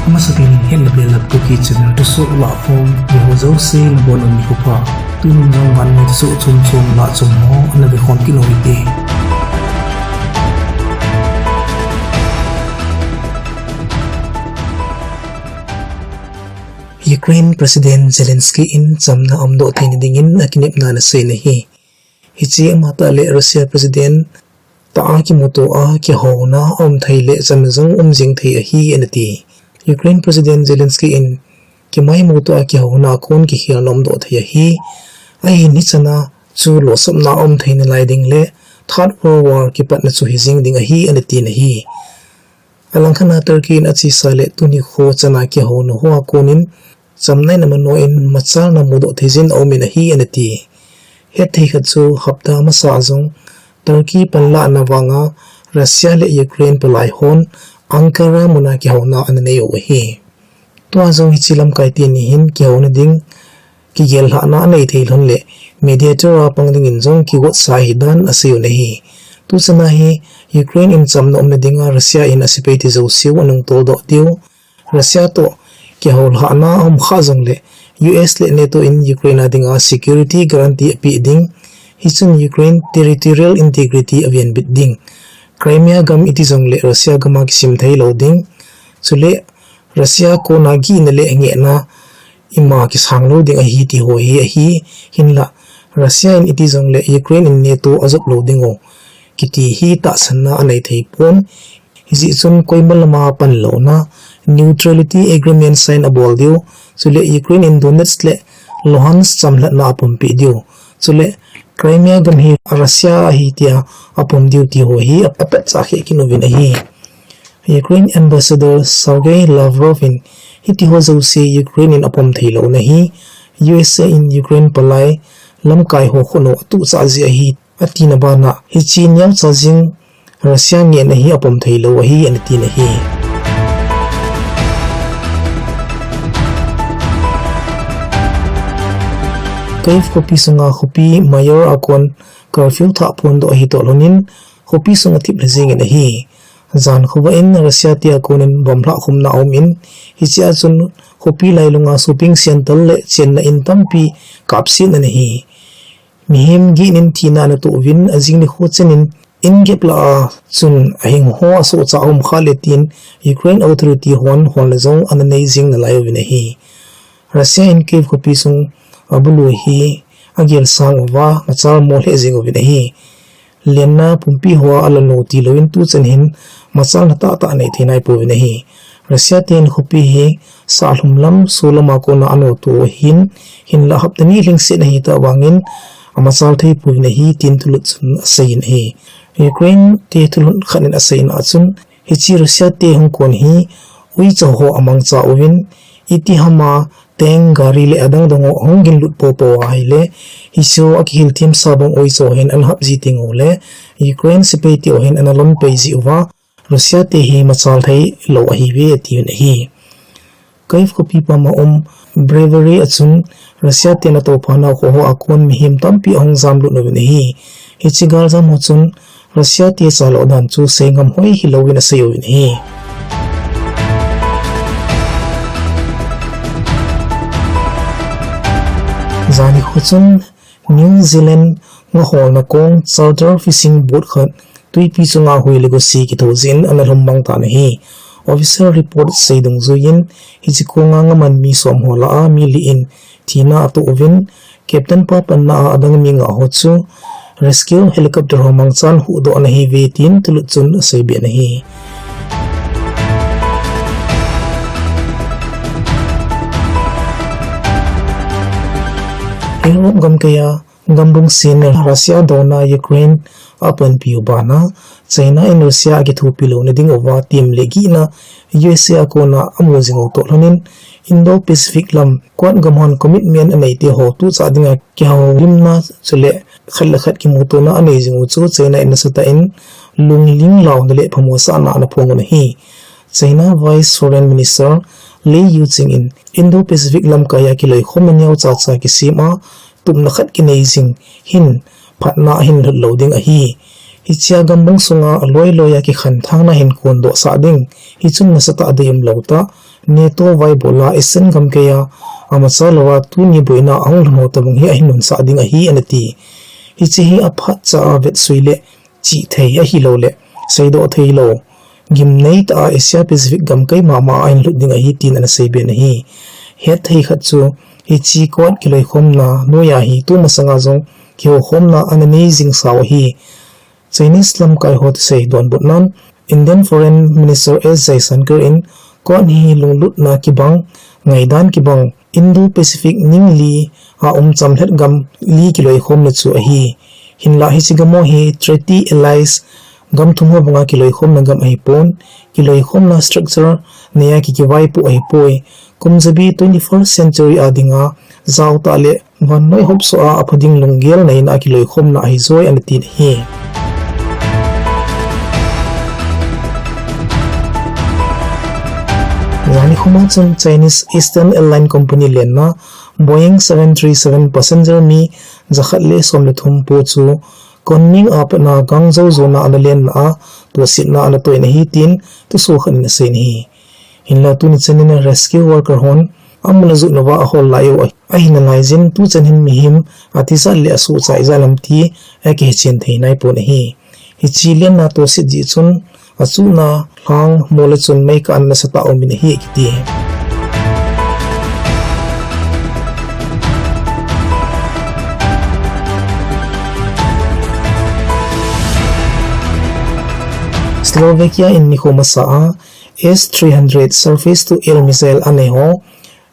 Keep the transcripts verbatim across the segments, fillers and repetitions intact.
Amasapen in hetna belap Kuki channel thusoh lahkhom, miho jouse nabonun nikho pha. Tun jong vannoi thusoh chomchom lah chom ho ana vekhom kit u hite. Ukraine President Zelensky in chamna aumdoh theina dingin akinepna ana seiyin ahi. Hiche amatah le Russia President tah a kimuto a kihouna aum thei le chamna jong um jing thei ahi anati. Ukraine President Zelensky in kimaimuto a kihouna a kon kikhelna umdoh thei ahi. Ahin hichana chu losapna aum thei nalai ding le Third World War kipatna chu hijing ding ahi anatin ahi. Alangkhat a Turkey in achesa le tuni kho chana kihouna hoa konin chamna in amanoh in machalna mudoh theijin aumin ahi anati. Hetthei khat chu hapta masa a jong Turkey panlahna vanga Russia le Ukraine palai hon Ankara muna kihouna ana neiu ahi. Tua jong hiche lamkai teni hin kihouna ding kigellhahna anei thei lhon le mediator a pang dingin jong kigotsa ahidan aseiu ahi. Tuchana hi Ukraine in chamna umna dinga Russia in asepai ti jouseu anungtoldoh diu, Russia toh kihoulhahna aum khah jongle U S le NATO in Ukraine a dinga security guarantee apeh ding, hichun Ukraine territorial integrity avenbit ding, Crimea gam iti jongle Russia gama kisim theilou ding, chule Russia kona gihna le ngehna ima kisang lou ding ahi tiho hi ahi. Hinla Russia in iti jongle Ukraine in NATO ajop lou dingu kiti hi tahsanna anei theipon. Hijeh chun koima lama panlouna neutrality agreement sign abol diu, chule Ukraine in Donetsk le Luhansk chamlhatna apumpeh diu, chule Crimea gam hi Russia ahi tia apom diu tiho hi apatcha kheh kit uvin ahi. Ukraine Ambassador Sergei Lavrov in hitiho jouse Ukraine in apom theilouna hi U S A in Ukraine palai lamkai ho khut u atuhchah jeh ahi atina bana hiche neocha jing Russia ngehna hi apom theilou ahi anatin ahi. Kyiv khopi sunga khopi mayor a kon curfew thah phondoh ahitoh lhonin khopi sung athip lha jengin ahi. Jan khovah in Russia te a konin bomb lhahkhumna aumin, hichea chun khopi lailunga shopping centre le chenna in tampi kapsetna ana hi. Mihem gihnin thina ana toh uvin, ajing nikho chenin in gep lah a chun ahing ho asohcha aum khah le tin Ukraine authority hon holna jong ana nei jing nalai uvin ahi. Russia in Kyiv khopi sung abulu hi agelsang uva machal mo lheh jeng uvin ahi. Lenna pumpi hoa alanu tilouvin tuchan hin machalna tahtah anei thei naipouvin ahi. Russia ten khopi hi sahlum lam, solama kona anoto u ahin, hinla hapta ni lhingset ahitah vangin amachal theipouvin ahi tin thulut chun aseiyin ahi. Ukraine te thulut khat in aseina a chun, hiche Russia te hung kon hi uicha ho amangcha uvin, itihama tank, gari le adangdang ho ahung ginlut poupou ahile, hicheho akihilthemsa bang uicha ho hin ana hapji tengule Ukraine sepai teho hin ana lonpai ji uva, Russia te hi machal theilou ahiuve atiuvin ahi. Kyiv khopi pama um Brovary a chun Russia ten atouphana khoho a kon mihem tampi ahung jamlut uvin ahi. Hiche galjam ho chun Russia te chaloh dan chu seingam hoi hilouvin aseiuvin ahi. Jan nikho chun New Zealand ngaholna kong charter fishing boat khat twipi chunga hui le gosi kithou jeh in ana lhum mang tan ahi. Official report sei dungjuiyin, hiche konga ngaman mi som ho lah a mi li in thina atoh uvin, captain pa panna a adang mi nga ho chu rescue helicopter ho mangchan huhdoh ana hiuve tin thulut chun aseibe in ahi. Europe gamkaiya gambung sen Russia douna Ukraine apanpiu bana China in Russia akithopi louna dinguva tem le gihna U S A a kona amu jingu toh lhonin Indo-Pacific lam Quad gamhon commitment aneite ho tuchah dinga kihoulimna chule khat le khat kimutona anei jingu chu China in nasatah in lungling launa le phamosahna ana phongun ahi. China Vice Foreign Minister Lei Yuching in Indo-Pacific lamkaiya kiloikhomna neochacha kisema tupna khat kinei jing hin phatna ahin lhut lou ding ahi. Hichea gambung sunga aloiloiya kikhanthangna hin kondohsah ding, hichun nasatah deium lou tah, NATO vaibola Eastern gamkaiya amacha louva tuni boina ahung lhun ho tobang hi ahin nunsah ding ahi anati. Hiche hi aphatcha a vetsui le chihthei ahilouleh seidoh theilou gimnei tah a Asia Pacific gamkai mama a ahin lut ding ahi tin ana seiben ahi. Hetthei khat chu hiche Quad kiloikhomna noiya hi tumasanga jong kihoukhomna ana nei jing sau ahi. Chinese lamkai ho thusei donbutnan Indian Foreign Minister S Jaishankar in Quad hi lunglutna kibang, ngaidan kibang, Indo-Pacific ningli a um chamlhat gam li kiloikhomna chu ahi. Hinlah hiche gam ho hi Treaty Allies gam thum ho banga kiloikhomna gam ahipon, kiloikhomna structure neiya kikivaipoh ahipoi. Kumjabi twenty-first century a dinga jaotah le vannoi hopsoh a apha ding lunggel neina a kiloikhomna ahijoi anati ahi. Jani khoma chun Chinese Eastern Airline Company lenna Boeing seven three seven passenger mi jakhat le som le thum po chu Kunming a patna Guangzhou jona ana lenna a tosetna ana toina ahi tin thusoh khat in asei ahi. Hinla tuni chanin rescue worker hon amun ajoh nauva ahol lai u ahi, ahinalaiyin tuchan hin mihem atijat le asohchai ijat ham ti akihechen thei naipon ahi. Hiche lenna toset jeh chun achuhna lhang mol a chun meikah ana nasatah a umin ahi akiti. Slovakia in nikho masa a S three hundred surface to air missile anei ho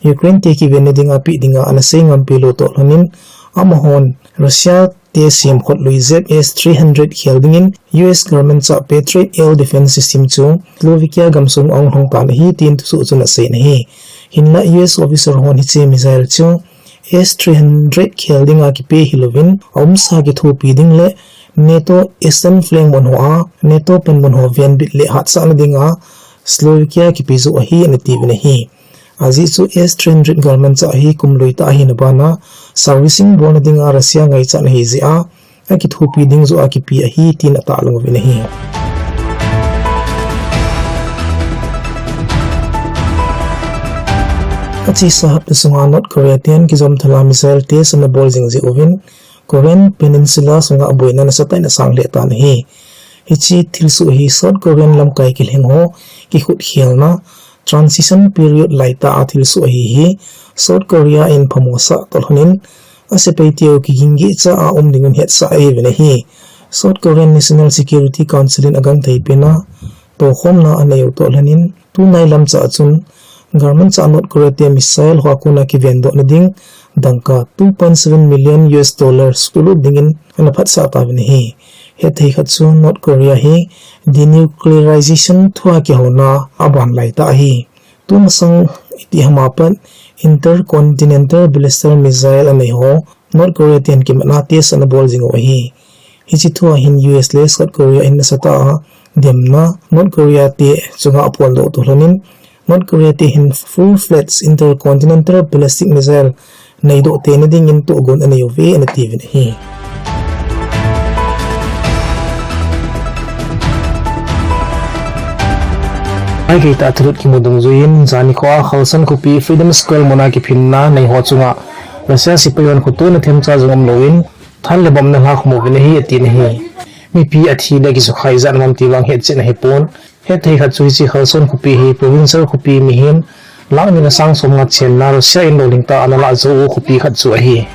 Ukraine te kivenna dinga peh dinga ana sei ngampi lou toh lhonin, amahon Russia te semkhot lui jep S three hundred khel dingin U S government chah Patriot air defense system chu Slovakia gamsung ahung lhung tan ahi tin thusoh chun asei ahi. Hinla U S officer hon hiche missile chu S three hundred khel dinga kipe hilouvin, aumsa kithopi ding le NATO Eastern Flank mun hoa, NATO panmun ho venbit le hatsahna dinga Slovakia kipe joh ahi anatiuvin ahi. Ajeh chu S three hundred galmanchah hi kum lui tah ahina bana servicing bolna dinga Russia ngaichatna ahijeh a, akithopi ding joh a kipe ahi tin atahlang uvin ahi. Achesa hapta sunga North Korea ten kijom thala missile test ana bol jing jeh uvin, Korean Peninsula sunga aboina nasatah in asang lheh tan ahi. Hiche thilsoh hi South Korean lamkai kilheng ho kikhutkhelna transition period laitah a thilsoh ahi hi South Korea in phamosah toh lhonin, asepai teu kigingicha a um dingin hetsah ahiuvin ahi. South Korean National Security Council in agangthei pena tokhomna aneiu toh lhonin, tunai lamchah a chun galmanchah North Korea te missile hoa kona kivendohna ding dangka two point seven million U S dollars sulut dingin ana phatsah tauvin ahi. Hetthei khat chu North Korea hi denuclearization thua kihouna aban laitah ahi. Tumasang itihama pat intercontinental ballistic missile anei ho North Korea ten kimatna test ana bol jingu ahi. Hiche thua hin U S le South Korea in nasatah a demna North Korea te chunga aphondoh toh lhonin, North Korea te hin full-fledged intercontinental ballistic missile neidoh teina dingin tohgon aneiuve anatiuvin ahi. Maikeitah a thilhut kimu dungjuiyin, jani khoa Kherson khopi Freedom Square muna kiphinna neiho chunga Russia sepai hon khotona themcha jong umlouvin, than le bomb ana lhakhum uvin ahi atin ahi. Mipi athi le akisukhai ijat ham ti vang hetchetna ahipon. Hetthei khat chu hiche Kherson khopi hi provincial khopi mihem lakh ni le sang somnga chenna Russia in lolhingtah a ana lahjou u khopi khat chu ahi.